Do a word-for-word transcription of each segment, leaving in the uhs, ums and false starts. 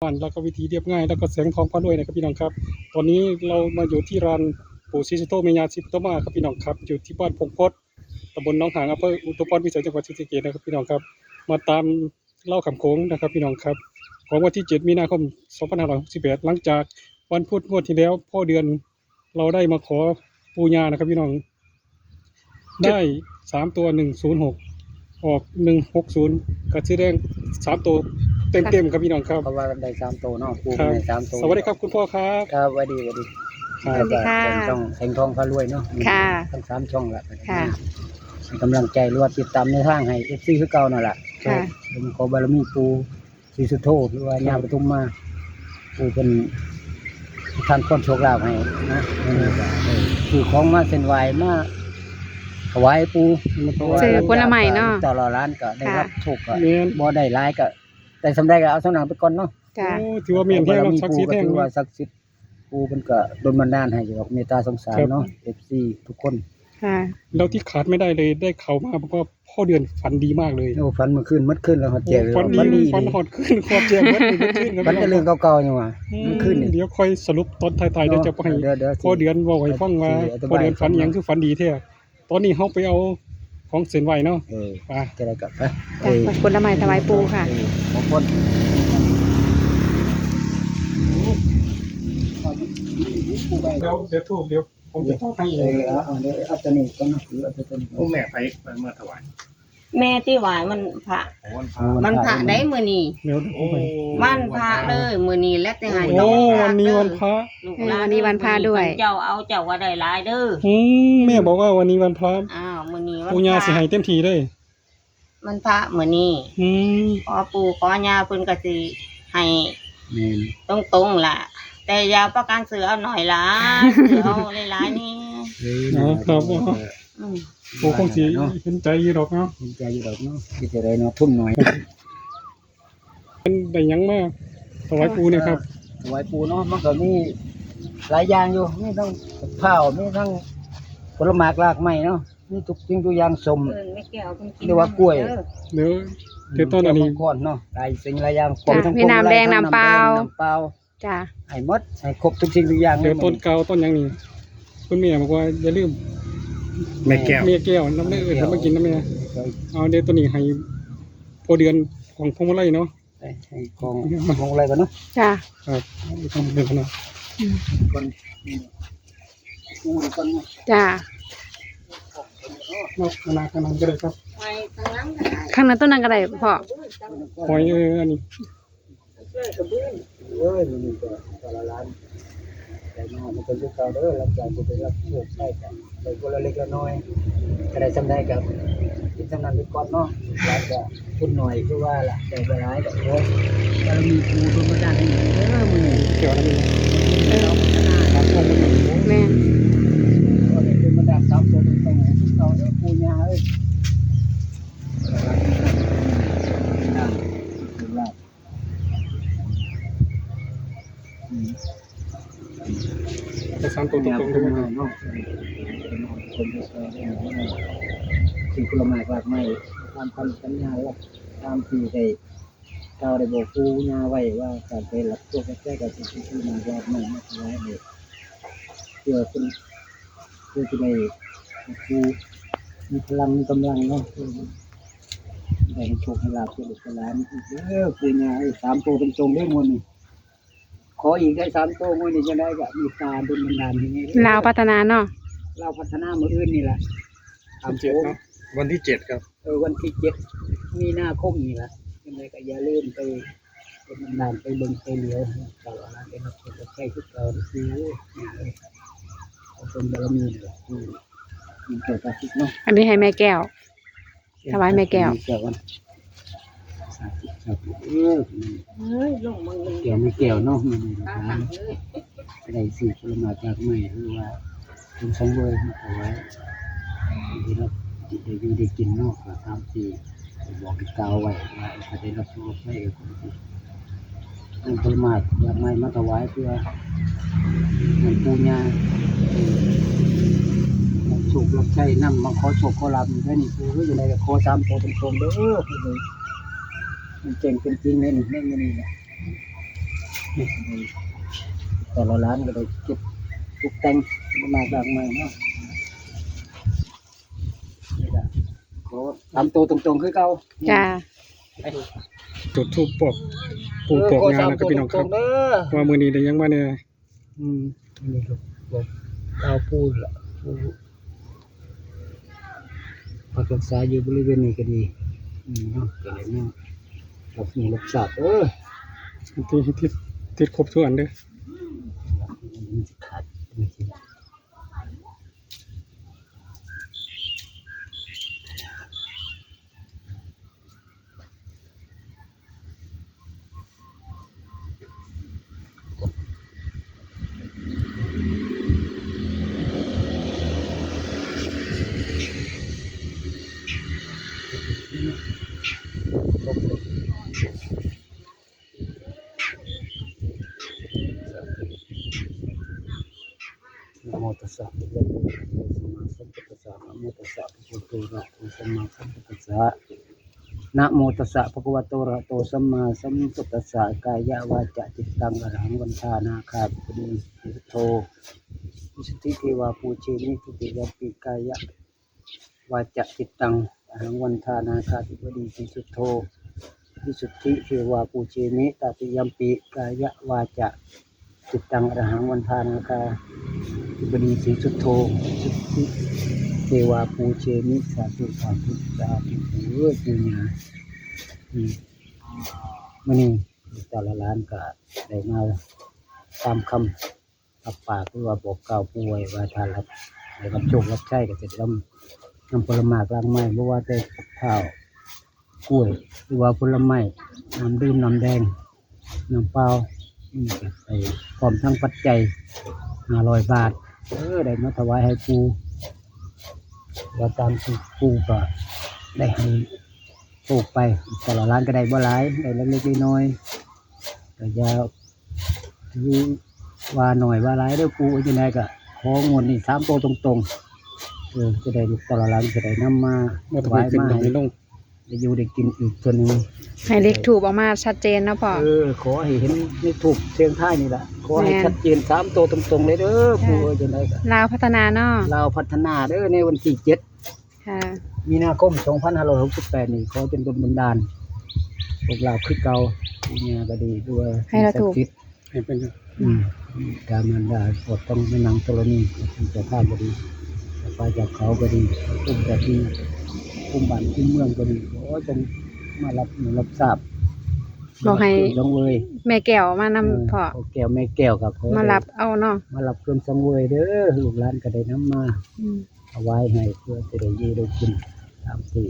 บ้าน แล้วก็วิถีเรียบง่าย แล้วก็แสงทองพารวยนะครับพี่น้องครับ ตอนนี้เรามาอยู่ที่ลานปู่ศรีสุโธแม่ย่าศรีปทุมมาครับพี่น้องครับ อยู่ที่บ้านพงพด ตำบลหนองหาง อำเภออุทุมพรพิสัย จังหวัดศรีสะเกษนะครับพี่น้องครับ มาตามเล่าขำโขงนะครับพี่น้องครับ ของวันที่เจ็ดมีนาคมสองพันห้าร้อยหกสิบแปด หลังจากวันพุธงวดที่แล้ว พ่อเดือน เราได้มาขอปู่ย่านะครับพี่น้อง ได้สามตัว หนึ่งศูนย์หก ออก หนึ่งหกศูนย์ ก็แสดงสามตัวเต็มๆครับพี่น้องครับ เพราะว่าได้สามตัวเนาะ ปู่ ครับ ได้สามตัว สวัสดีครับคุณพ่อครับ ครับ สวัสดี สวัสดี ครับ สวัสดีค่ะ เป็นช่องแสงทองพารวยเนาะ ค่ะ ทั้งสามช่องละ ค่ะ ให้กำลังใจหรือว่าติดตามแนวทางให้ เอฟซี คือเก่านั่นแหละ ค่ะ ผมขอบารมีปู่ศรีสุโธหรือว่า ครับ ย่าปทุมมา ปู่เป็นประทานพรโชคลาภให้นะ เออ เออ ซื้อของมาเส้นไหว้มาถวายปู่ มาถวาย ซื้อผลไม้เนาะ ต่อหล่อร้านก็ได้รับ ค่ะ โชคก็ แม่น บ่ได้หลายก็ได้ส่ำใดก็เอาส่ำนั้นไปก่อนเนาะ จ้ะ โอ้ ถือว่าแม่นแท้เนาะ ขอบารมี ศักดิ์สิทธิ์แท้ ปู่ก็ถือว่าศักดิ์สิทธิ์ ปู่เพิ่นก็ดลบันดาลให้ดอกเมตตาสงสารเนาะ ครับ เอฟซี ทุกคน ค่ะ แล้วที่ขาดไม่ได้เลย ได้ข่าวมาบอกว่าพ่อเดือนฝันดีมากเลย โอ้ ฝันเมื่อคืน เมื่อคืนแล้วฮอดแจ้ง โอ้ ฝันดี ฝันดี ฝันฮอดคืน ฮอดแจ้ง เมื่อคืนครับ ฝันแต่เรื่องเก่าๆยังว่า อืม เมื่อคืนนี่ เดี๋ยวค่อยสรุปตอนท้ายๆ เนาะ เดี๋ยวจะให้ เดี๋ยว เดี๋ยว พ่อเดือนเว้าให้ฟังว่า สิอธิบาย พ่อเดือนฝันอีหยังคือฝันดีแท้ ตอนนี้เฮาไปเอาของเส้นไหว้เนาะ เออ ไป จะได้กลับไป จ้ะ เออ ผลไม้ถวายปู่ค่ะ เออ ขอบคุณ เดี๋ยว เดี๋ยวธูป เดี๋ยวผมจะทอดให้เอง เออ เอา เอา เดี๋ยวเอาตัวนี้ก่อนเนาะ หรือเอาตัวนี้ โอ้ แม่ไป ไปมาถวาย แม่ที่ไหว้วันพระ โอ้ วันพระ วันพระได้มื้อนี้ เดี๋ยวผมไป วันพระเลย มื้อนี้และแต่งาน โอ้ วันนี้วันพระ ลูกหลาน เออ วันนี้วันพระด้วย เจ้าเอาเจ้าก็ได้หลายเด้อ อืม แม่บอกว่าวันนี้วันพระ อ้าว มื้อนี้วันพระ ปู่ย่าสิให้เต็มที่เลย วันพระมื้อนี้ อืม ขอปู่ขอย่าเพิ่นก็สิให้ แม่น ตรงๆล่ะ แต่อย่าประกันซื้อเอาหน่อยล่ะ ซื้อเอาหลายๆนี่ เออ อ๋อ ครับ เออ อืม ปู่คงสิ เนาะ เห็นใจอยู่ดอกเนาะ เห็นใจอยู่ดอกเนาะ คิดจะได้เนาะ ทุนหน่อย เป็นได้หยังมาถวายปู่เนี่ยครับ ถวายปู่เนาะ มันก็มีหลายอย่างอยู่ มีทั้งข้าว มีทั้งผลหมากรากไม้เนาะ มีทุกสิ่งทุกอย่าง ส้ม เออ แม่แก้วเพิ่นกิน หรือว่ากล้วย เด้อ เดี๋ยว เดี๋ยวต้นอันนี้ แก้วมังกรเนาะ หลายสิ่งหลายอย่าง จ้ะ พร้อมทั้ง มีน้ำแดง พวงมาลัย น้ำเปล่า ทั้งน้ำแดง น้ำเปล่า จ้ะ ให้หมด ให้ครบทุกสิ่งทุกอย่าง เดี๋ยวต้นกาวต้นหยังนี่ คุณแม่บอกว่าอย่าลืม แม่แก้ว แม่แก้ว น้ำเด้อ แม่แก้ว เพิ่นมากินน้ำแม่ เอาเดี๋ยวตัวนี้ให้พ่อเดือนของพวงมาลัยเนาะ ให้ ให้ของ ของอะไรก่อนเนาะ จ้ะ ครับ ของเดือนเนาะ อืม ก่อน ปูนก่อนเนาะ จ้ะ เนาะ ขนาด ขนาดก็ได้ครับ ข้างนั้นต้นนั้นก็ได้พ่อ หอย เออ อันนี้ เอ้ย มื้อนี้ก็แต่ละร้าน แต่น้องมันเป็นคือเก่าเด้อ หลังจากที่ได้รับโชคได้กัน ได้คนละเล็กละน้อย ก็ได้ส่ำใดก็กินส่ำนั้นไปก่อนเนาะ หลายก็ทุนหน่อยคือว่าล่ะ ได้บ่หลายก็ โอ้ย บารมีปู่เพิ่นมาสร้างให้หน่อยเด้อ มื้อนี้ เกี่ยวนะพี่ เออ เราพัฒนา ครับ แม่น ก็ได้เป็นบรรดาสามตัวตรงๆให้คือเก่าเด้อ ปู่ย่าเอ้ย อืม เอาสามตัวตรงๆเลยนะครับ เนาะ คนที่ซอยได้เนาะ ซื้อผลไม้รากไม้ ตามคำสัญญาว่า ตามที่ได้กล่าวได้บอกปู่ย่าไว้ว่า การไปรับโชครับชัยก็สิซื้อผลไม้รากไม้มาถวายให้ เพื่อเป็น เพื่อจะได้ปู่มีพลังมีกำลังเนาะ ได้ให้โชคให้ลาภแก่ลูกแก่หลานอีกเด้อ ปู่ย่าเอ้ย สามตัวตรงๆเด้องวดนี้ ขออีกได้สามตัวงวดนี้ จะได้ก็มีตาดลบันดาลให้ไง ลาวพัฒนาเนาะ ลาวพัฒนามื้ออื่นนี่ล่ะ ครับผม วันที่เจ็ดเนาะ วันที่เจ็ดครับ เออ วันที่เจ็ดมีนาคมนี่ล่ะ ยังไงก็อย่าลืมไปดลบันดาล ไปเบิ่งไปเหลียว ตลอดนะ เป็นคนใกล้ทุกเราคือ เอาเป็นบารมีนี่ล่ะ อืม มันเกิดอาทิตย์เนาะ อันนี้ให้แม่แก้ว ถวายแม่แก้ว แม่แก้วก่อน สาธุ สาธุ เออ เอ้ย ลงมือ แก้วแม่แก้วเนาะ มื้อนี้หลาน ได้ซื้อผลไม้รากไม้ หรือว่าเป็นสังเวยมาถวาย ที่เราได้อยู่ได้กินเนาะ ก็ตามที่บอกกล่าวไว้ว่า ถ้าได้รับโชคได้ นำผลไม้รากไม้มาถวายเพื่อให้ปู่ย่า เออ รับโชครับชัยนำ มาขอโชคขอลาภอยู่ที่นี่ ปู่เอ้ย อยู่ไหนก็ขอสามตัวตรงๆเด้อ ปู่เอ้ย มันเจ๋งเป็นจริงเลยนี่ แม่นอยู่นี่แหละ แต่ละร้านก็ได้เก็บตกแต่งมากมายเนาะ นี่ก็โอ้ ตามตัวตรงๆคือเก่า จ้า จุดธูปบอกปู่ เออ บอกงานนะครับพี่น้องครับ ขอสามตัวตรงๆเด้อ ว่ามื้อนี้ได้หยังมาแน่ อืม นี่ก็บอกกล่าวปู่ละ ปู่พักรักษาอยู่บริเวณนี้ก็ดี อืม เนาะ ก็เลยมารับรู้รับทราบ เออ ที่ ที่ ที่ครบถ้วนเด้อ มันสิขาด มันสิ นะโมตัสสะ ภะคะวะโต อะระหะโต สัมมาสัมพุทธัสสะ นะโมตัสสะ ภะคะวะโต อะระหะโต สัมมาสัมพุทธัสสะ นะโมตัสสะ ภะคะวะโต อะระหะโต สัมมาสัมพุทธัสสะ กายะวาจาจิตตัง อะระหัง วันทานาคาธิปดี สิทโธ วิสุทธิเทวา ปูเชมิ ทุติยัมปิ กายะ วาจาจิตตัง อะระหัง วันทานาคาธิปดี สิทโธ วิสุทธิเทวา ปูเชมิ ตติยัมปิ กายะวาจาจิตตัง อะระหัง วันทานาคาธิปดี สิทโธ วิสุทธิเทวา ปูเชมิ สาธุ สาธุ สาธุ เออ ปู่ย่า อืม มื้อนี้ลูกเต้าหลานก็ได้มาตามคำ รับปากหรือว่าบอกกล่าวปู่ไว้ว่าถ้ารับ ได้รับโชครับชัยก็จะได้นำ นำผลหมากรากไม้ บ่ว่าแต่ข้าว กล้วย หรือว่าผลไม้ น้ำดื่ม น้ำแดง น้ำเปล่า อืม ไปพร้อมทั้งปัจจัย ห้าร้อยบาท เออ ได้มาถวายให้ปู่ ว่าตามที่ปู่ก็ได้ให้โชคไป แต่ละร้านก็ได้บ่หลาย ได้เล็กๆน้อยๆ ก็อย่าถือว่าน้อยว่าหลายเด้อปู่ จังใดก็ของวดนี้สามตัวตรงๆ เออ จะได้ลูกแต่ละหลานจะได้นำมา ว่าจะ ถวาย ไปขึ้น มา ตรง ให้ นี้ลง ได้อยู่ได้กินอีกเทื่อหนึ่ง ให้เลขธูปออกมาชัดเจนเนาะพ่อ เออ ขอให้เห็นเลขธูปเสียงทายนี่ล่ะ ขอให้ แม่น ชัดเจนสามตัวตรงๆเลยเด้อ ค่ะ ปู่เอ้ย จังใดก็ ลาวพัฒนาเนาะ ลาวพัฒนาเด้อ ในวันที่เจ็ด ค่ะ มีนาคม สองพันห้าร้อยหกสิบแปด นี่ ขอจนดลบันดาล พวกเราคือเก่า ปู่ย่าก็ดี ด้วย ให้เราถูก สิ่งศักดิ์สิทธิ์ ให้เป็น อืม ตามนั้นได้ ปลอดต้องแม่นางธรณี เจ้าภาพก็ดี เจ้าป่าเจ้าเขาก็ดี อุ้มเจ้าที่ อุ้มบ้านอุ้มเมืองก็ดี ขอจงมารับรู้รับทราบ บอกให้ รับเครื่องสังเวย แม่แก้วมานำ เออ พ่อ พ่อแก้วแม่แก้วครับ ขอ มารับเอาเนาะ มารับเครื่องสังเวยเด้อ ลูกหลานก็ได้นำมา อืม ถวายให้เพื่อจะได้อยู่ได้กินตามที่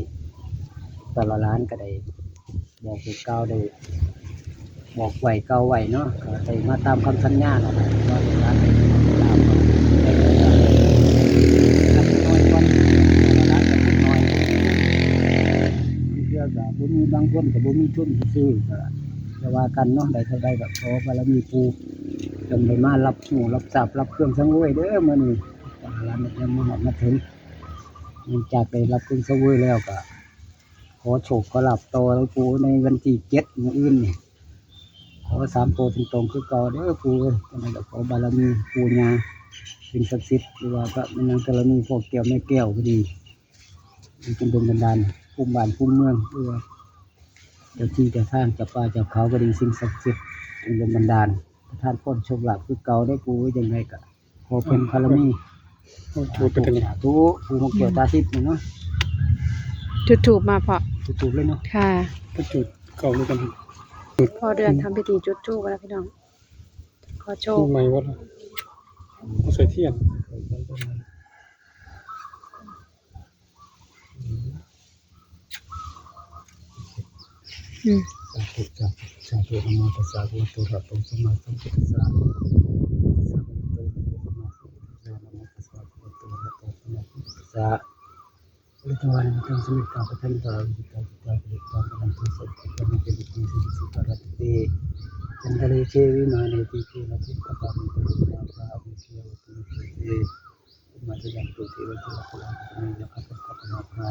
แต่ละหลานก็ได้บอกกล่าวได้บอกไว้กล่าวไว้เนาะ ก็ได้มาตามคำสัญญาเนาะ ว่าลูกหลานได้ตามได้รับน้อยก่อน แต่ละหลานก็น้อย บางเทื่อก็บ่มี บางคนก็บ่มีทุนซื้อ ก็อย่าว่ากันเนาะ ได้เท่าใดก็ขอบารมีปู่ จงได้มารับรู้รับทราบรับเครื่องสังเวยเด้อมื้อนี้ แต่ละหลานยังมาฮอดมาถึง หลังจากได้รับเครื่องสังเวยแล้วก็ ขอโชคขอลาภต่อหลวงปู่ในวันที่เจ็ดมื้ออื่นนี่ ขอสามตัวตรงๆคือเก่าเด้อปู่เอ้ย จังใดก็ขอบารมีปู่ย่าสิ่งศักดิ์สิทธิ์ หรือว่าพระแม่นางธรณี พ่อแก้วแม่แก้วก็ดี ให้จงดลบันดาล ภูมิบ้านภูมิเมือง หรือว่าเจ้าที่เจ้าทางเจ้าป่าเจ้าเขาก็ดี สิ่งศักดิ์สิทธิ์จงดลบันดาล ประทานพรโชคลาภคือเก่าเด้อปู่เอ้ย จังใดก็ ขอเป็นบารมี จุดไปทางนี้ สาธุ ปู่มะเกี่ยวตาทิพย์นี่เนาะ จุดธูปมาพ่อ จุดธูปเลยเนาะ ค่ะ ก็จุดเก่าเหมือนกัน พ่อเดือนทำพิธีจุดธูปแล้วพี่น้อง ขอโชค จุดใหม่วะล่ะ เอาใส่เทียน อืม สาธุ สาธุ สาธุ นะโมตัสสะ ภะคะวะโต อะระหะโต สัมมาสัมพุทธัสสะ นะโมตัสสะ ภะคะวะโต อะระหะโต สัมมาสัมพุทธัสสะ นะโมตัสสะ ภะคะวะโต อะระหะโต สัมมาสัมพุทธัสสะ บริวาร มังคัง สมิทธา ปัทถนิกา วิจิตา จิตตา ปริตตา พลันตุ สัพพะ มังเก วิเท สิริสุขารติเต จันทะเลเช วิมาเน ทีเก นะ ทิปปะตา มิตา วิตา ภา วิเท วะตุ เต มาจยังตุเทวะตุลาภะลาภะเม ยักขะ สัพพะ นาคา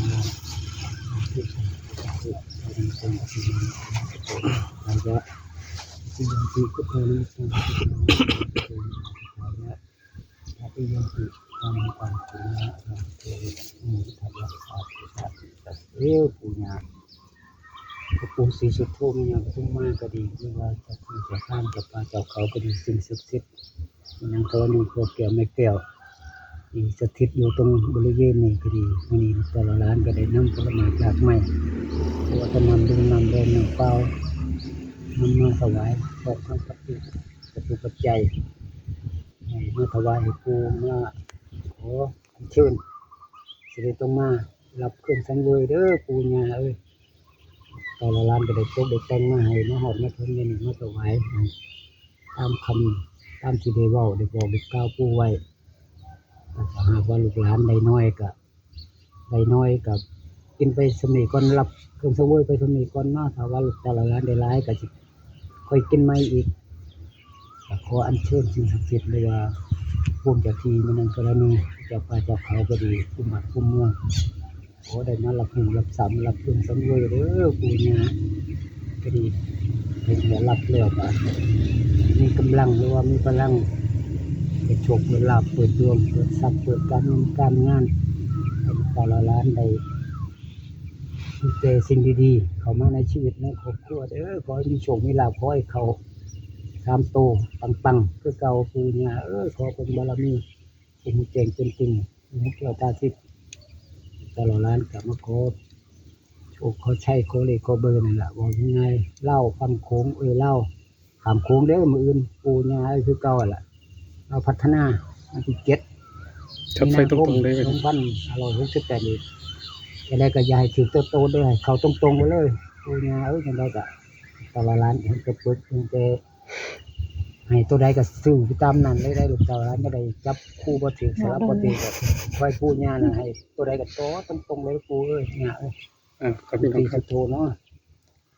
ที่ทรงพระเจ้าที่ทรงพระเจ้าที่ทรงพระเจ้าที่ทรงพระเจ้าที่ทรงพระเจ้า ปฏิโยติธรรมปัญจนะธรรมเทวิมุตตะสาธุสาธุสาธุ เอ้อปู่ย่า พระปู่ศรีสุโธแม่ย่าปทุมมาก็ดี หรือว่าเจ้าที่เจ้าทางเจ้าป่าเจ้าเขาก็ดี สิ่งศักดิ์สิทธิ์ นางธรณีพ่อแก้วแม่แก้ว ที่สถิตอยู่ตรงบริเวณนี้ก็ดี มื้อนี้แต่ละร้านก็ได้นำผลไม้รากไม้ เพราะว่าจะนำดื่มนำแดงนำเปล่า นำมาถวายพร้อมทั้งปัจจุปัจจัย ให้มาถวายให้ปู่มาขออัญเชิญ สิได้ต้องมารับเครื่องสังเวยเด้อปู่ย่าเอ้ย แต่ละร้านก็ได้ตกได้แต่งมาให้มาฮอดมาถึงมื้อนี้มาถวายให้ตามคำตามที่ได้เว้าได้บอกได้กล่าวปู่ไว้ ถ้าหากว่าลูกหลานได้น้อยก็ ได้น้อยก็กินไปส่ำนี้ก่อน รับเครื่องสังเวยไปส่ำนี้ก่อนเนาะ ถ้าว่าลูกแต่ละหลานได้หลายก็สิค่อยกินใหม่อีก ก็ขออัญเชิญสิ่งศักดิ์สิทธิ์หรือว่าภูมิเจ้าที่แม่นางธรณี เจ้าป่าเจ้าเขาก็ดี ภูมิบ้านภูมิเมือง ขอได้มารับรู้รับทราบมารับเครื่องสังเวยเด้อปู่ย่า ก็ดี ให้ได้รับแล้วก็มีกำลังหรือว่ามีพลัง เปิดโชคเปิดลาภเปิดดวงเปิดทรัพย์เปิดการเงินการงาน ให้ลูกแต่ละหลานได้มีแต่สิ่งดีๆ เข้ามาในชีวิตในครอบครัวเด้อ ขอให้มีโชคมีลาภ ขอให้เข้าสามโตปังๆ คือเก่าปู่ย่าเอ้ย ขอเป็นบารมี ผู้ฮู้แจ้งเป็นจริง ผู้ฮู้แก้วตาทิพย์ แต่ละหลานก็มาขอโชคขอชัยขอเลขขอเบอร์นั่นล่ะ เว้าง่ายๆ ลาวฝั่งโขง เอ้ย ลาวข้ามโขงเด้อ มื้ออื่นปู่ย่าเอ้ย คือเก่าหั่นล่ะ ลาวพัฒนา วันที่เจ็ด จับใส่ตรงๆเลย มีนาคม สองพันห้าร้อยหกสิบแปด นี้ จั่งใดก็อย่าให้ถืกโตๆ เด้อ ให้เข้าตรงๆ ไปเลย ปู่ย่าเอ้ย จั่งใดก็ แต่ละหลานเห็นแต่ปึกเห็นแต่ ให้ตัวใดก็ซื้อไปตามนั้นเลย ได้ลูกเต่าหลานบ่ได้จับคู่บ่ถืก สลับบ่ถืก ก็คอยปู่ย่าน่ะให้ตัวใดก็ต่อตรงๆ เลยปู่เอ้ย ย่าเอ้ย อ่า ครับพี่น้องครับ ปู่ศรีสุโธเนาะ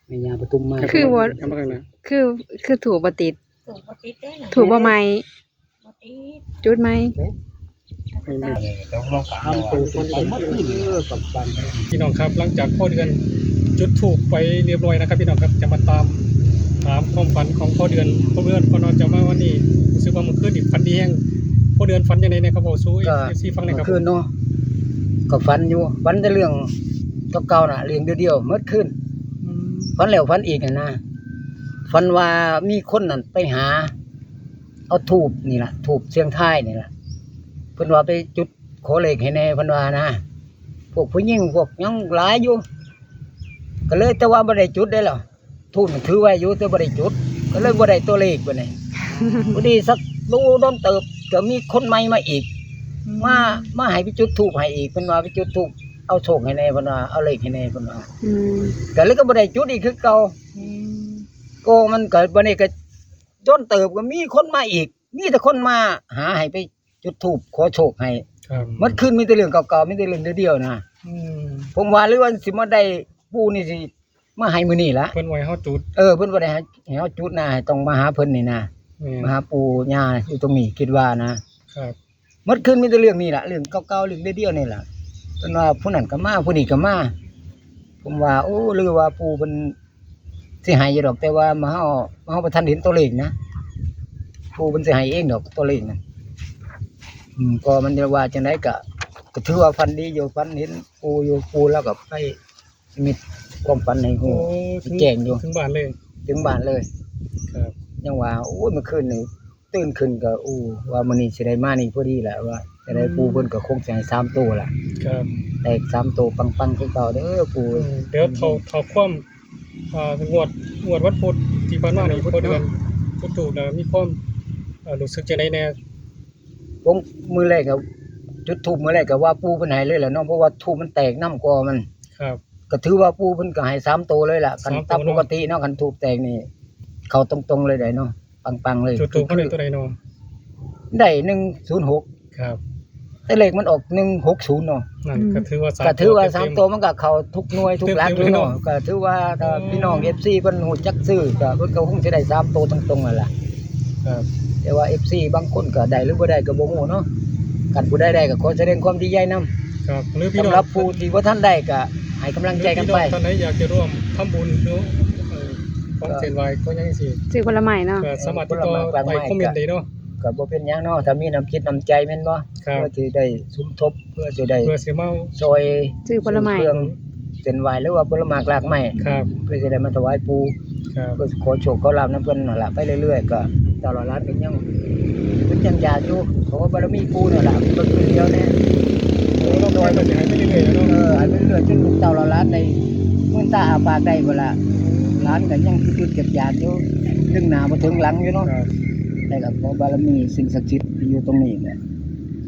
แม่ย่าปทุมมา คือว่า ครับ คือ คือธูปบ่ติด ธูปบ่ติดเด้น่ะ ธูปบ่ไหม้ บ่ติด จุดไหม เอ๊ะ สามตัวตรงๆ หมดเลย เออ กับฟัน พี่น้องครับ หลังจากพ่อเดือนจุดธูปไปเรียบร้อยนะครับ พี่น้องครับ จะมาตามถามความฝันของพ่อเดือน พ่อเดือน พ่อเดือนจะมาวันนี้ รู้สึกว่าเมื่อคืนนี่ฝันดีแฮง พ่อเดือนฝันจั่งใดแน่ครับ เว้าสู่ ก็ เอฟซี ฟังหน่อยครับ เมื่อคืนเนาะ ก็ฝันอยู่ ฝันแต่เรื่องเก่าๆ น่ะ เรื่องเดียวๆ หมดคืน อืม ฝันแล้วฝันอีกน่ะนะ ฝันว่ามีคนนั่นไปหา เอาธูปนี่ล่ะ ธูปเสียงทายนี่ล่ะ เพิ่นว่าไปจุดขอเลขให้แน่ เพิ่นว่านะ พวกผู้หญิงพวกหยังหลายอยู่ ก็เลยแต่ว่าบ่ได้จุดเด้ล่ะ ธูปน่ะถือไว้อยู่แต่บ่ได้จุด ก็เลยบ่ได้ตัวเลขบัดนี้ พอดีสักโดนเติบ ก็มีคนใหม่มาอีก อืม มา มาให้ไปจุดธูปให้อีก เพิ่นว่าไปจุดธูปเอาโชคให้แน่ เพิ่นว่าเอาเลขให้แน่ เพิ่นว่า อืม ก็เลยก็บ่ได้จุดอีกคือเก่า อืม ก็มันก็บัดนี้ก็โดนเติบ ก็มีคนมาอีก มีแต่คนมาหาให้ไปจุดธูปขอโชคให้ ครับ หมดคืนมีแต่เรื่องเก่าๆ มีแต่เรื่องเดียวๆ นะ อืม ผมว่าหรือว่าสิมาได้ปู่นี่สิมาให้มื้อนี้ละ เพิ่นว่าให้เฮาจุด เออ เพิ่นว่าได้ให้ ให้เฮาจุดนะ ให้ต้องมาหาเพิ่นนี่นะ แม่น มาหาปู่ย่าอยู่ตรงนี้คิดว่านะ ครับ หมดคืนมีแต่เรื่องนี้ล่ะ เรื่องเก่าๆ เรื่องเดียวๆ นี่ล่ะ เพิ่นว่าผู้นั้นก็มา ผู้นี้ก็มา ผมว่า โอ้ หรือว่าปู่เพิ่นสิให้อยู่ดอก แต่ว่ามาเฮา มาเฮาบ่ทันเห็นตัวเลขนะ ปู่เพิ่นสิให้เองดอกตัวเลขนะ อืม ก็มันจะว่าจั่งใดก็ ก็ถือว่าฝันดีอยู่ ฝันเห็นปู่อยู่ ปู่แล้วก็ไปนิมิตความฝันให้ฮู้ โอ้ ถึง แจ้งอยู่ ถึงบ้านเลย ถึงบ้านเลย ครับ ยังว่า โอ้ย เมื่อคืนนี่ ตื่นขึ้นก็ โอ้ ว่ามื้อนี้สิได้มานี่พอดีแหละ ว่าจะได้ อืม ปู่เพิ่นก็คงสิให้สามตัวล่ะ ครับ แตกสามตัวปังๆ คือเก่าเด้อปู่ อืม เดี๋ยวเท่า เท่าความ อ่า งวด งวดวันพุธที่ผ่านมานี่ จุดธูป พ่อเดือน เนาะ จุดธูปแล้วมีความ เอ่อ รู้สึกจั่งใดแน่ ผมมื้อแรกก็จุดธูปมื้อแรกก็ว่าปู่เพิ่นให้เลยแหละเนาะ เพราะว่าธูปมันแตกนำกอมัน ครับ ก็ถือว่าปู่เพิ่นก็ให้สามตัวเลยล่ะ คัน สามตัว ตามปกติเนาะ คันธูปแตกนี่ เข้าตรงๆ เลยได้เนาะ ปังๆ เลย จุดธูปเพิ่นได้ตัวใดเนาะ ได้หนึ่งศูนย์หก ครับ แต่เลขมันออกหนึ่งหกศูนย์เนาะ นั่น อืม ก็ถือว่าสาม ก็ถือว่า ตัวเต็มๆ สามตัวมันก็เข้าทุกหน่วยทุกหลักอยู่เนาะ เต็มๆเลยเนาะ ก็ถือว่าถ้า อืม พี่น้อง เอฟซี เพิ่นฮู้จักซื้อ ก็เพิ่นก็คงสิได้สามตัวตรงๆนั่นล่ะ ครับ แต่ว่า เอฟซี บางคนก็ได้หรือบ่ได้ก็บ่ฮู้เนาะ คันผู้ใดได้ก็ขอแสดงความดีใจนำ ครับ หรือพี่น้อง สำหรับผู้ที่บ่ทันได้ก็ให้กำลังใจกันไป หรือพี่น้องท่านใดอยากจะร่วมทำบุญเนาะ เอ่อ ของเส้นไหว้ของหยังจั่งซี้ ซื้อผลไม้เนาะ ก็สามารถติดต่อ เออ ผลไม้ ไปคอมเมนต์ได้เนาะ ก็บ่เป็นหยังเนาะ ถ้ามีน้ำจิตน้ำใจแม่นบ่ ครับ เพื่อสิได้สมทบ เพื่อสิได้ เพื่อสิมา ซอย ซื้อผลไม้ ซื้อเครื่องเส้นไหว้ หรือว่าผลไม้รากไม้ ครับ เพื่อสิได้มาถวายปู่ ครับ เพื่อขอโชคขอลาภนำเพิ่นนั่นล่ะ ไปเรื่อยๆ ก็ตลอดหลานก็ยัง เพิ่นยังอยากอยู่ ขอบารมีปู่นั่นล่ะ เพิ่นคนเดียวแน่ โอ้ เราคอยก็สิให้ไปเรื่อยๆเนาะ เออ ให้ไปเรื่อยๆ จนลูกเต้าเหล่าหลานได้มื่นตาอ้าปากได้พุ่นล่ะ หลานก็ยังอึดๆอยากๆอยู่ ดึงหน้าบ่ถึงหลังอยู่เนาะ ครับ แต่ก็ขอบารมีสิ่งศักดิ์สิทธิ์ที่อยู่ตรงนี้แหละ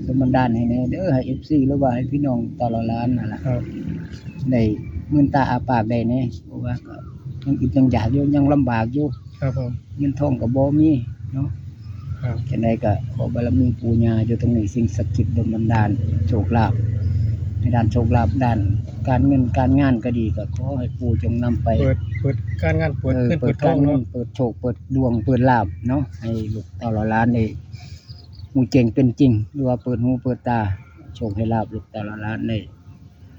ดลบันดาลให้แน่เด้อ ให้ เอฟซี หรือว่าให้พี่น้องตลอดหลานนั่นล่ะ ครับ ได้มื่นตาอ้าปากได้แน่ เพราะว่าก็ยังอึดยังอยากอยู่ ยังลำบากอยู่ ครับผม เงินทองก็บ่มีเนาะ ครับ จั่งใดก็ขอบารมีปู่ย่าอยู่ตรงนี้ สิ่งศักดิ์สิทธิ์ดลบันดาลโชคลาภ ในด้านโชคลาภ ด้านการเงินการงานก็ดี ก็ขอให้ปู่จงนำไป เปิด เปิดการงาน เปิด เออ เงิน เปิด เปิดทอง การเงิน เนาะ เปิดโชค เปิดดวง เปิดลาภเนาะ ให้ลูกเต้าเหล่าหลานได้ ฮู้แจ้งเป็นจริง หรือว่าเปิดหูเปิดตา โชคให้ลาภลูกเต้าเหล่าหลานได้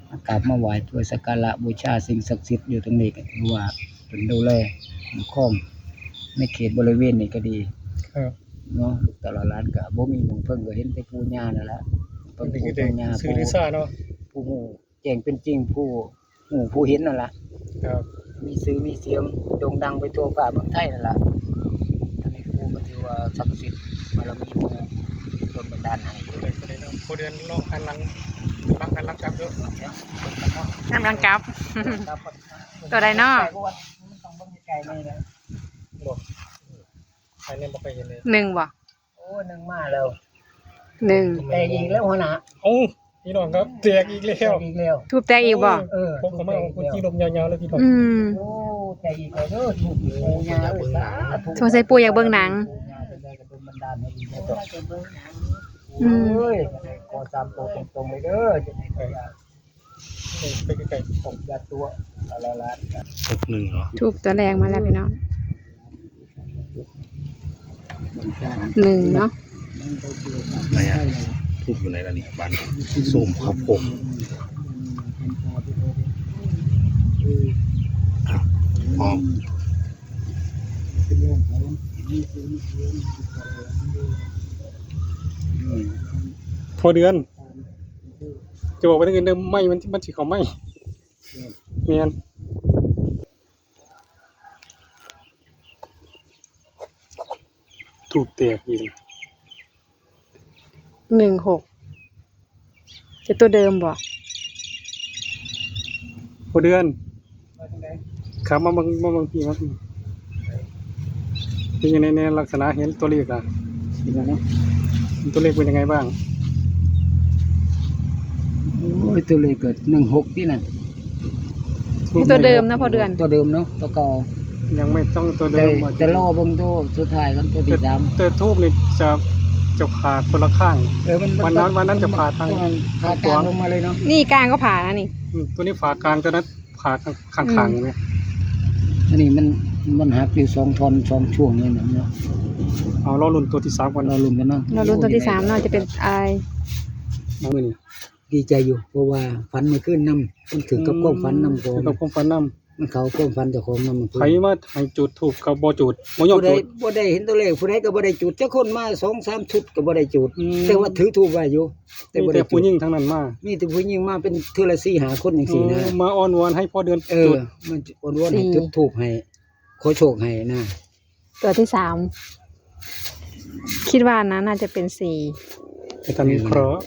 มากราบมาไหว้เพื่อสักการะบูชาสิ่งศักดิ์สิทธิ์อยู่ตรงนี้ ก็ถือว่าเป็นดูแลคุ้มครองในเขตบริเวณนี้ก็ดี ครับ เนาะ ลูกเต้าเหล่าหลานก็บ่มีหม่องเพิ่ง ก็เห็นแต่ปู่ย่านั่นล่ะ เพิ่งปู่เพิ่งย่า ซื่อหรือซ่าเนาะ ผู้ฮู้ แจ้งเป็นจริง ผู้ฮู้ผู้เห็นนั่นล่ะ ครับ มีชื่อมีเสียงโด่งดังไปทั่วฟ้าเมืองไทยนั่นล่ะ อันนี้ปู่ก็ถือว่าศักดิ์สิทธิ์ บารมีปู่ดลบันดาลให้ พอเดือนลองหันหลัง หลังหันหลังกลับเด้อ หันหลังกลับ ครับ ตัวใดเนาะ มันต้องเบิ่งไกลๆแน่เลย บอก อันนี้บ่เคยเห็นเลย หนึ่งบ่ โอ้ หนึ่งมาแล้ว หนึ่ง แตกอีกแล้วหัวหน้า โอ้ พี่น้องครับ แตกอีกแล้ว แตกอีกแล้ว ทูบแตกอีกบ่ เออ ผมก็มาเอาคนที่ลมยาวๆเลยพี่น้อง อืม โอ้ แตกอีกแล้วเด้อ ทูบปู่ย่าเอ้ย สาธุ สงสัยปู่อยากเบิ่งหนัง ปู่ย่าจะได้กระดลบันดาลให้ดีนะจ๊ะ อืม เอ้ย ขอสามตัวตรงๆเลยเด้อ จะได้ขออนุญาต ไปไกลๆ ผมจะตัวละล้านกัน หกหนึ่งเหรอ ทูบตัวแรกมาแล้วพี่น้อง หนึ่งเนาะ ไหนอะ ทูบอยู่ไหนล่ะนี่ บ้านส้มครับผม อ้าว พร้อม พอเดือน จะบอกไปทางอื่นเด้อ ไม่ มัน มันสิเข้าไม่ แม่น ทูบแตกอีก หนึ่งหก จะตัวเดิมบ่ พอเดือน ครับ มาเบิ่ง มาเบิ่งพี่ มาพี่ เป็นยังไงแน่ ลักษณะเห็นตัวเลขอะ เป็นยังไง ตัวเลขเป็นยังไงบ้าง โอ้ย ตัวเลขก็ หนึ่งหก นี่น่ะ นี่ตัวเดิมนะ พอเดือน ตัวเดิมเนาะ ตัวเก่า ยังไม่ต้องตัวเดิม แต่ แต่รอเบิ่งตัวสุดท้ายกัน ตัวที่สาม แต่ แต่ทูบนี่จะ จะผ่าคนละข้าง เออ มัน วันนั้น วันนั้นจะผ่าทาง ผ่ากลางลงมาเลยเนาะ นี่กลางก็ผ่านะนี่ อืม ตัวนี้ผ่ากลาง ตัวนั้น ผ่าข้าง ข้างๆ อืม เนี่ย อันนี้มัน มันหักอยู่สองท่อน สองช่วงนี่นะเนาะ เอา รอลุ้นตัวที่สามก่อน รอลุ้นกันเนาะ รอลุ้นตัวที่สามเนาะ จะเป็นอะไร มื้อนี้ ดีใจอยู่ เพราะว่าฝันเมื่อคืนนำ มันถือกับความฝันนำ อืม ของ ถือกับความฝันนำ มันเข้าความฝันเจ้าของนำเมื่อคืน ไผมาให้จุดธูปก็บ่จุด บ่ยอมจุด ผู้ใด บ่ได้เห็นตัวเลข ผู้ใดก็บ่ได้จุด จักคนมาสองสามชุดก็บ่ได้จุด อืม แต่ว่าถือธูปไว้อยู่ แต่ มี บ่ได้จุด แต่ผู้หญิงทั้งนั้นมา มีแต่ผู้หญิงมาเป็นเทื่อละสี่ห้าคนจังซี้นะ เออ มาอ้อนวอนให้พ่อเดือน เออ จุด มันอ้อนวอนให้ สี่ จุดธูปให้ ขอโชคให้นะ ตัวที่สาม คิดว่านะ น่าจะเป็นสี่ อาจารย์วิเคราะห์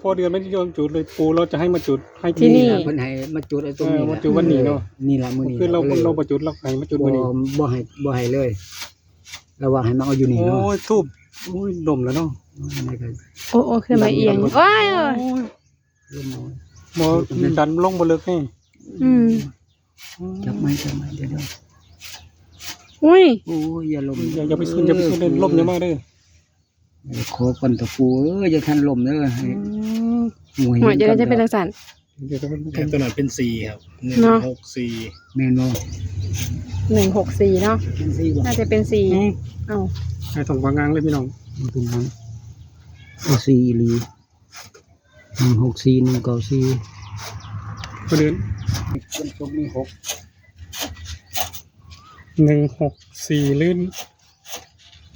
พ่อเดือนไม่ยอมจุดเลย ปู่เราจะให้มาจุดให้ที่นี่ ที่นี่ เพิ่นให้มาจุดเอาตรงนี้ เออ มาจุดวันนี้เนาะ เออ นี่ล่ะมื้อนี้ คือเรา ก็เลย เราบ่จุด เราให้มาจุดมื้อนี้ บ่ บ่ให้ บ่ให้เลย เราว่าให้มาเอาอยู่นี่เนาะ โอ้ย ธูป โอ้ย ล้มแล้วเนาะ อันนี้ก็ โอ้ โอ้ ขึ้นมาเอียง โอ้ย โอ้ย ล้มเอา บ่ ดันลงบ่เลิกนี่ อืม จับไว้ จับไว้ เดี๋ยว เดี๋ยว อุ้ย โอ้ย อย่าล้ม อย่า อย่าไปซุน อย่าไปซุน เด้อ ล้มอย่ามาเด้อ เออ ขอก่อนเถาะปู่เอ้ย อย่าทันล้มเด้อ ให้ อืม หวย หวยจะได้ กัน จะเป็นจังซั่น เดี๋ยวมัน แต่ตัวนั้นเป็นสี่ครับ เนาะ หนึ่งหกสี่ แม่นบ่ หนึ่งหกสี่ เนาะ เป็นสี่บ่ น่าจะเป็นสี่ อืม เอ้า ให้สองปากงางเลยพี่น้อง มันเป็นหยัง เอาสี่อีหลี หนึ่งหกสี่ หนึ่งเก้าสี่ ประเด็น คนตรงมีหก หนึ่งหกสี่ ลื่น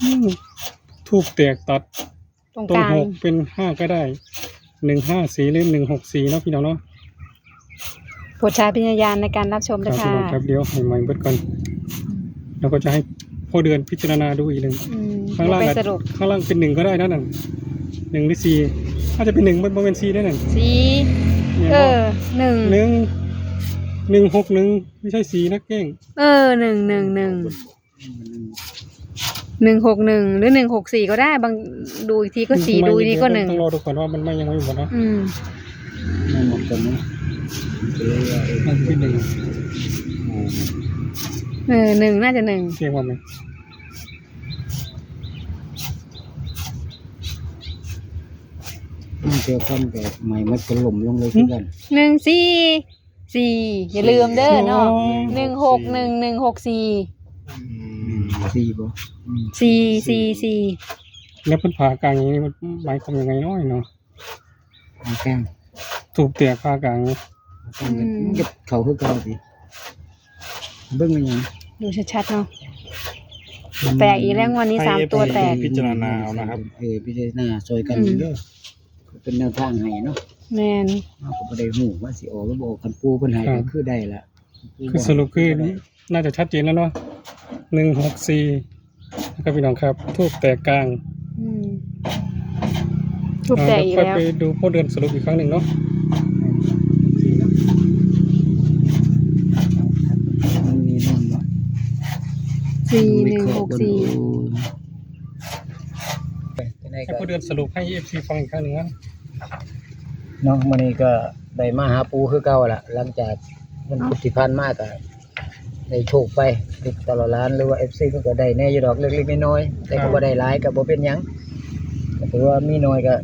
อืม ธูปแตกตัด ตรง ตรง กลาง หกเป็นห้าก็ได้ หนึ่งห้าสี่ หรือ หนึ่งหกสี่ เนาะพี่น้องเนาะ โปรดใช้วิจารณญาณในการรับชม ครับ ด้วยค่ะ พี่น้องครับ เดี๋ยวให้ใหม่เบิดก่อน แล้วก็จะให้พ่อเดือนพิจารณาดูอีกหนึ่ง อืม ข้างล่าง เดี๋ยวไป อาจ สรุป ข้างล่างเป็นหนึ่งก็ได้นะนั่น หนึ่งหรือสี่ อาจจะเป็นหนึ่ง มันบ่แม่นสี่ได้นั่น สี่ แม่นบ่ เออ หนึ่ง หนึ่ง หนึ่งหกหนึ่ง ไม่ใช่สี่นะแกล้ง เออ หนึ่ง หนึ่ง หนึ่ง หนึ่งหกหนึ่ง หรือ หนึ่งหกสี่ ก็ได้ บาง ดูอีกทีก็สี่ มัน ดูอีกทีก็หนึ่ง ต้องรอดูก่อนว่ามันไหม้ยังไม่หมดเนาะ อืม ไม่หมดก่อนนะ มันเป็นหนึ่ง เออ หนึ่ง น่าจะหนึ่ง เสียงว่าไหม มันเจอความแตกใหม่ มันก็ล้มลงเลยคือกัน หนึ่งสี่สี่ อย่าลืมเด้อเนาะ อ๋อ หนึ่งหกหนึ่ง หนึ่งหกสี่ อืม สี่บ่ อืม สี่สี่สี่ แล้วเพิ่นผ่ากลางอย่างนี้มันหมายความยังไงเนาะเนาะ ผ่ากลาง ธูปแตกผ่ากลาง ผ่ากลาง อืม มันก็เข้าคือเก่าสิ เบิ่งมันหยัง ดูชัดๆเนาะ อืม แตกอีกแล้วงวดนี้ ให้ สามตัวแตก เอฟซี พิจารณาเอานะครับ เออ พิจารณาช่วยกัน อืม เด้อ เป็นแนวทางให้เนาะ แม่น เราก็บ่ได้ฮู้ว่าสิออกหรือบ่ออก คันปู่เพิ่นให้ ครับ ก็คือได้ละ คือสรุปคือ น่าจะชัดเจนแล้วเนาะ หนึ่งหกสี่ นะครับพี่น้องครับ ธูปแตกกลาง อืม ธูปแตกอีกแล้ว อ่า เดี๋ยวค่อยไปดูพ่อเดือนสรุปอีกครั้งหนึ่งเนาะ มันมีนั่นเนาะ สี่หนึ่งหกสี่ ให้พ่อเดือนสรุปให้ เอฟซี ฟังอีกครั้งหนึ่งนะ เนาะ มื้อนี้ก็ได้มาหาปู่คือเก่าล่ะ หลังจากวันพุธที่ผ่านมาก็ได้โชคไป ติดตลอดล้าน หรือว่า เอฟซี เพิ่นก็ได้แหน่อยู่ดอกเล็กๆน้อยๆ แต่ก็ ครับ บ่ได้หลายก็บ่เป็นหยัง ก็ถือว่ามีน้อยก็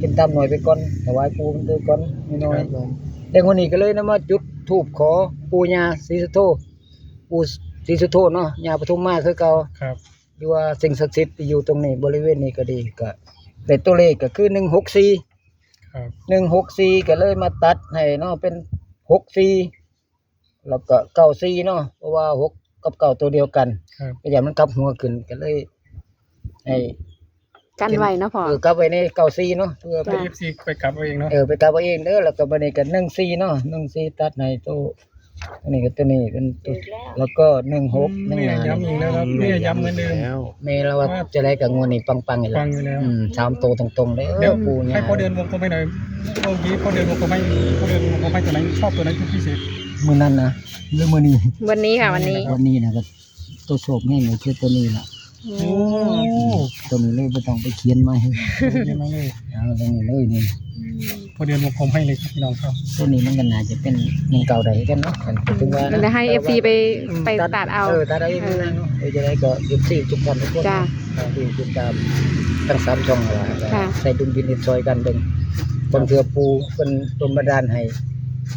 กินตามน้อยไปก่อน ถวายปู่เพิ่นไปก่อนน้อยๆ ครับผม แต่งวดนี้ก็เลยนำมาจุดธูปขอปู่ย่าศรีสุโธ ปู่ศรีสุโธเนาะ ย่าปทุมมาคือเก่า ครับ หรือว่าสิ่งศักดิ์สิทธิ์ที่อยู่ตรงนี้ บริเวณนี้ก็ดี ก็ได้ตัวเลขก็คือ หนึ่งหกสี่ ครับ หนึ่งหกสี่ ก็เลยมาตัดให้เนาะ เป็น หกสี่ แล้วก็ เก้าสี่ เนาะ เพราะว่า หก กับ เก้า ตัวเดียวกัน ครับ ก็อย่างมันกลับหัวขึ้น ก็เลยให้ กันไว้เนาะพ่อ เออ กลับไว้ใน เก้าสี่ เนาะ เพื่อไป จ้ะ เอฟซี ไปกลับเอาเองเนาะ เออ ไปกลับเอาเองเด้อ แล้วก็บัดนี้ก็ หนึ่งสี่ เนาะ หนึ่งสี่ ตัดให้ตัว อันนี้ก็ตัวนี้เป็นตัว แล้วก็ หนึ่งหก อืม หนึ่งห้า แม่ย้ำอีกแล้วครับ แม่ย้ำเหมือนเดิม แม่เราว่าจะได้กับงวดนี้ปังๆอีกแล้ว ปังอยู่แล้ว อืม สามตัวตรงๆเลย เดี๋ยว ปู่ย่า ให้พ่อเดือนวงกลมให้หน่อย เมื่อกี้พ่อเดือนวงกลมให้ พ่อเดือนวงกลมให้ตัวไหน ชอบตัวไหนเป็นพิเศษ มื้อนั้นนะ หรือมื้อนี้ วันนี้ค่ะ วันนี้ วันนี้นะก็ ตัวโชคแห่งก็คือตัวนี้ล่ะ โอ้ ตัวนี้เลยบ่ต้องไปเขียนใหม่ เขียนมาเลย เอาตัวนี้เลยนี่ อืม พ่อเดือนวงกลมให้เลยครับพี่น้องครับ ตัวนี้มันก็น่าจะเป็น หนึ่งเก้า ได้กันเนาะ อัน อืม ถึงว่านะ เดี๋ยวให้ เอฟซี ไป อืม ไปตัดเอา เออ ตัดเอาเอง เออ นะเนาะ เออ จะได้ก็ เอฟซี ทุกท่านทุกคน จ้ะ ที่ติดตามทั้งสามช่องนั่นล่ะ ค่ะ ใส่ดุลพินิจช่วยกันเบิ่ง บางเทื่อปู่เพิ่นดลบันดาลให้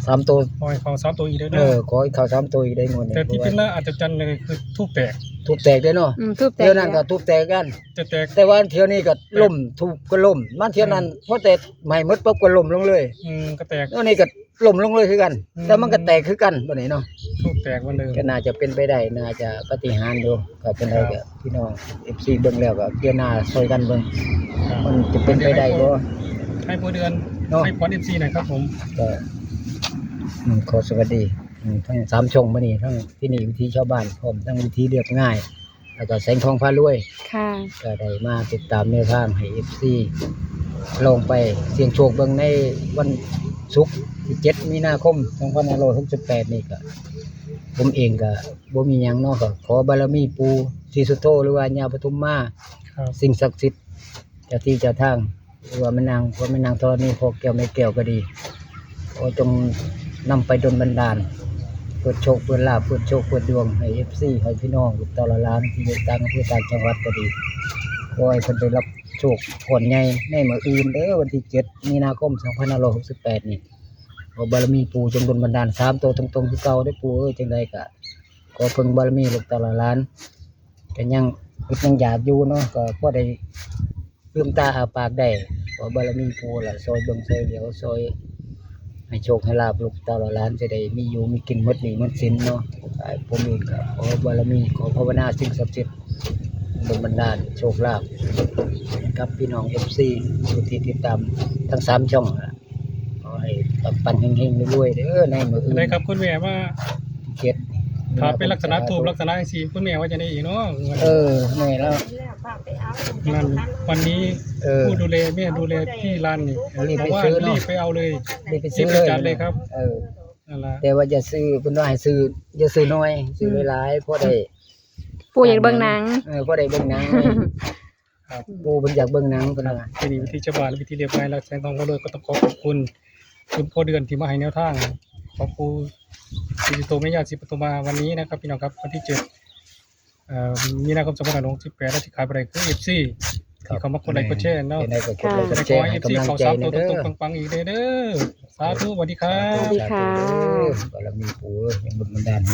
สามตัว ขอให้เข้าสามตัวอีกเด้อ เออ ขอให้เข้าสามตัวอีกได้งวดนี้ แต่ที่เป็นน่าอัศจรรย์เลยคือธูปแตก ธูปแตกเด้อเนาะ อืม ธูปแตก เทื่อนั้นก็ธูปแตกกัน จะแตก แต่ว่าเทื่อนี้ก็ล้ม ธูปก็ล้ม มาเทื่อนั้น อืม พอแต่ไหม้หมดปุ๊บก็ล้มลงเลย อืม ก็แตก เทื่อนี้ก็ล้มลงเลยคือกัน อืม แต่มันก็แตกคือกันบัดนี้เนาะ ธูปแตกเหมือนเดิม ก็น่าจะเป็นไปได้ น่าจะปาฏิหาริย์อยู่ ก็จั่งใดก็ ครับ พี่น้อง เอฟซี เบิ่งแล้วก็พิจารณาช่วยกันเบิ่ง ครับ มันจะเป็นไปได้บ่ ให้พ่อเดือน เนาะ ให้พร เอฟซี หน่อยครับผม ก็ อืม ขอสวัสดี อืม ทั้งสามช่องมื้อนี้ ทั้งที่นี่วิถีชาวบ้าน พร้อมทั้งวิถีเรียบง่าย แล้วก็แสงทองพารวย ค่ะ ก็ได้มาติดตามแนวทางให้ เอฟซี ลองไปเสี่ยงโชคเบิ่งในวันศุกร์ที่ เจ็ด มีนาคม สองพันห้าร้อยหกสิบแปด นี่ก็ ผมเองก็บ่มีหยังเนาะ ก็ขอบารมีปู่ศรีสุโธ หรือว่าย่าปทุมมา ครับ สิ่งศักดิ์สิทธิ์ เจ้าที่เจ้าทาง หรือว่าแม่นาง พ่อแม่นางธรณี พ่อแก้วแม่แก้วก็ดี ขอจงนำไปดลบันดาล เปิดโชค เปิดลาภ เปิดโชค เปิดดวงให้ เอฟซี ให้พี่น้องลูกเต้าหลานที่อยู่ต่างอำเภอต่างจังหวัดก็ดี ขอให้เพิ่นได้รับ โชคก้อนใหญ่ในมื้ออื่นเด้อ วันที่เจ็ดมีนาคมสองพันห้าร้อยหกสิบแปดนี่ ขอบารมีปู่จงดลบันดาลสามตัวตรงๆคือเก่าเด้อปู่เอ้ย จังใดก็ขอเพิ่งบารมีลูกเต้าหลาน ก็ยังอึดยังอยากอยู่เนาะ ก็พอได้ลืมตาอ้าปากได้ ขอบารมีปู่ล่ะ ซอยเบิ่งซอยเหลียว ซอยให้โชคให้ลาภลูกเต้าหลาน จะได้มีอยู่มีกินหมดหนี้หมดสินเนาะ ผมเองก็ขอบารมี ขอภาวนาสิ่งศักดิ์สิทธิ์ดลบันดาลโชคลาภให้กับพี่น้อง เอฟซี ผู้ที่ติดตามทั้งสามช่องล่ะ ขอให้ปังๆเฮงๆรวยๆเด้อ ในมื้ออื่น ได้ครับคุณแม่ว่า เจ็ด ถ้าเป็นลักษณะธูปลักษณะจังซี่ คุณแม่ว่าจะได้อีกเนาะ เออ แม่แล้ว นั่น วันนี้ เออ ผู้ดูแล แม่ดูแลที่ร้านนี่ รีบไป บอกว่า ซื้อเนาะ รีบไปเอาเลย รีบไปซื้อ รีบไปจัดเลยครับ เออ นั่นล่ะ แต่ว่าอย่าซื้อ เพิ่นว่าให้ซื้อ อย่าซื้อน้อย ซื้อหลายๆ พอได้ ปู่อยากเบิ่งหนัง เออ พอได้เบิ่งหนัง ครับ ปู่เพิ่นอยากเบิ่งหนังเพิ่นว่า ที่นี่วิธีชาวบ้าน วิธีเรียบง่าย และแสงทองพารวย ก็ต้องขอขอบคุณ คุณพ่อเดือนที่มาให้แนวทาง ขอบคุณ ศรีสุโธแม่ย่าศรีปทุมมาวันนี้นะครับ พี่น้องครับ วันที่เจ็ด เอ่อ มีนาคมสองพันห้าร้อยหกสิบแปด และที่ขายไปได้คือ เอฟซี ครับ ที่เข้ามากดไลค์กดแชร์เนาะ ยังไงก็กดไลค์กดแชร์ ขอให้ ให้กำลังใจ เอฟซี เข้าสามตัว แน่เด้อ ตรงๆปังๆอีกเด้อ สาธุ สวัสดีครับ สาธุ สวัสดีค่ะ สาธุเด้อ บารมีปู่เอ้ย ยังดลบันดาลให้